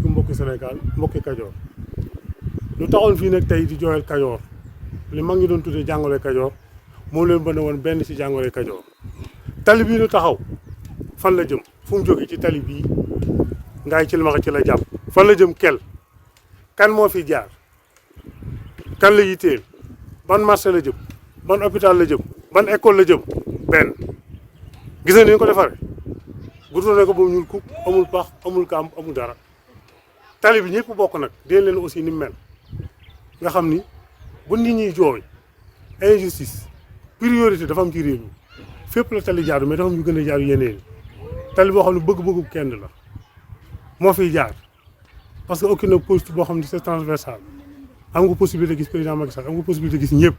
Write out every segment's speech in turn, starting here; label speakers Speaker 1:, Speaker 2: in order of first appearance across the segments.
Speaker 1: asalaamaaleykum mbokki Sénégal mbokki Kajoor lu taxoon fii nag tey di jooyal Kajoor li mag ñi doon tuddee jàngoro Kajoor moo leen bëgg woon benn ci jàngoro Kajoor tali bii nu taxaw fan la jëm fu mu jóge ci tali bii ngaay ci limaxa ci la jàpp fan la jëm kel kan moo fi jaar kan la yitteel ban marché la jëm ban hôpital la jëm ban école la jëm benn gis nga ni ñu ko defaree guddoon ko ba mu ñuul kuk amul pax amul kaam amul dara tali bi ñëpp bokk nag dee leen aussi ni mu mel nga xam ni bu nit ñi jooy injustice priorité dafa am ci réew mi fépp la tali jaaru mais dafa am ñu gën a jaaru yeneen tali boo xam ne bëgg-bëggu kenn la moo fiy jaar parce que aucune poste boo xam ne c'est transversal am nga possibilité gis président Macky Sall am nga possibilité gis ñëpp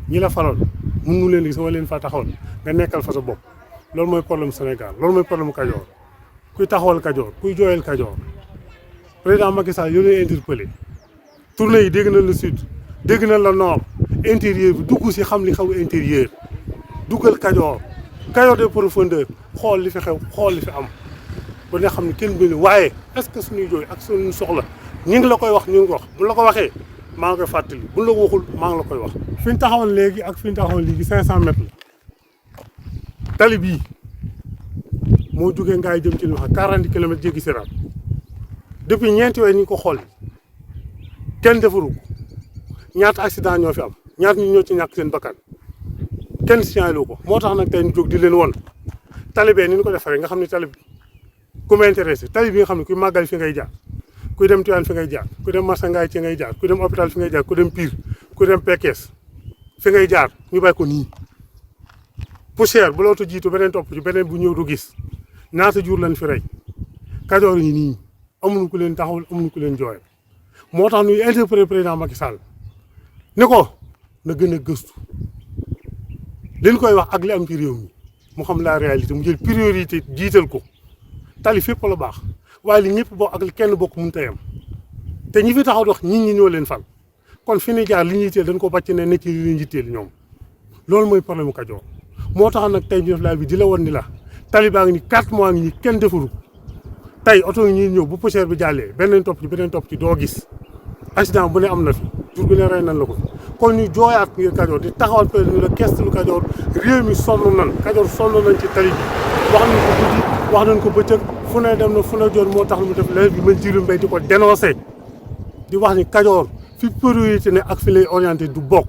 Speaker 1: ñi la faloon mun nu leen gis wala leen fa taxawal nga nekkal fa sa bopp loolu mooy problème Sénégal loolu mooy problème Kajoor kuy taxawal Kajoor kuy jooyal Kajoor président Macky Sall yow lay interpellé tournée yi dégg na le sud dégg na la nord intérieur bi dugg si xam li xaw intérieur duggal Kajoor Kajoor de profondeur xool li fi xew xool li fi am ba nga xam ne kenn bëri waaye est-ce que suñuy jooy ak suñu soxla ñu ngi la koy wax ñu ngi ko wax bu la ko waxee maa ngi koy fàttali bu la ko waxul maa ngi la koy wax. fi ñu taxawoon léegi ak fi ñu taxawoon léegi 500 mètres la tali bii moo jógee ngaay jëm ci li wax 40 kilomètres jéggi siraat depuis ñeenti weer ñu ko xool kenn defaru ko ñaata accident ñoo fi am ñaata ñu ñoo ci ñàkk seen bakkan kenn signalé ko moo tax nag tey ñu jóg di leen won tali bee ni ñu ko defaree nga xam ne tali bi ku ma intéressé tali bi nga xam ne kuy màggal fi ngay jaar kuy dem Tivaouane fi ngay jaar ku dem marché ngaay ci ngay jaar ku dem hôpital fi ngay jaar ku dem Pire ku dem Pekes fi ngay jaar ñu bàyyi ko nii poussière bu looto jiitu beneen topp ci beneen bu ñëw du gis ñaata jur lañ fi rey Kajoor yi nii amuñu ku leen taxawal amuñu ku leen jooyal moo tax ñuy interpellé président Macky Sall ni ko na gën a gëstu li ñu koy wax ak li am ci réew mi mu xam la réalité mu jël priorité jiital ko tali fépp la baax waaye li ñëpp bokk ak li kenn bokk mënut a yem te ñi fi taxaw dox nit ñi ñoo leen fal kon fi ni jaar li ñuy teel dañ ko bàcc ne ci li leen jiiteel ñoom loolu mooy problème Kajoor moo tax nag tey ñu def laaj bi di la woon ni la tali baa ngi ni 4 mois ngi nii kenn defaru tey oto yi ñuy ñëw bu poussière bi jàllee beneen topp ci doo gis accident bu ne am na fi jur bu ne rey nan la ko kon ñu jooyaat ngir Kajoor di taxawal peut ñu la kees lu Kajoor réew mi sonn nan Kajoor sonn nañ ci tali bi wax nañ ko guddi wax nañ ko bëccëg fu ne dem na fu ne joon moo tax lu mu def léegi bi man Djibril Mbaye di ko dénoncer di wax ni Kajoor fi priorité ne ak fi lay orienté du bokk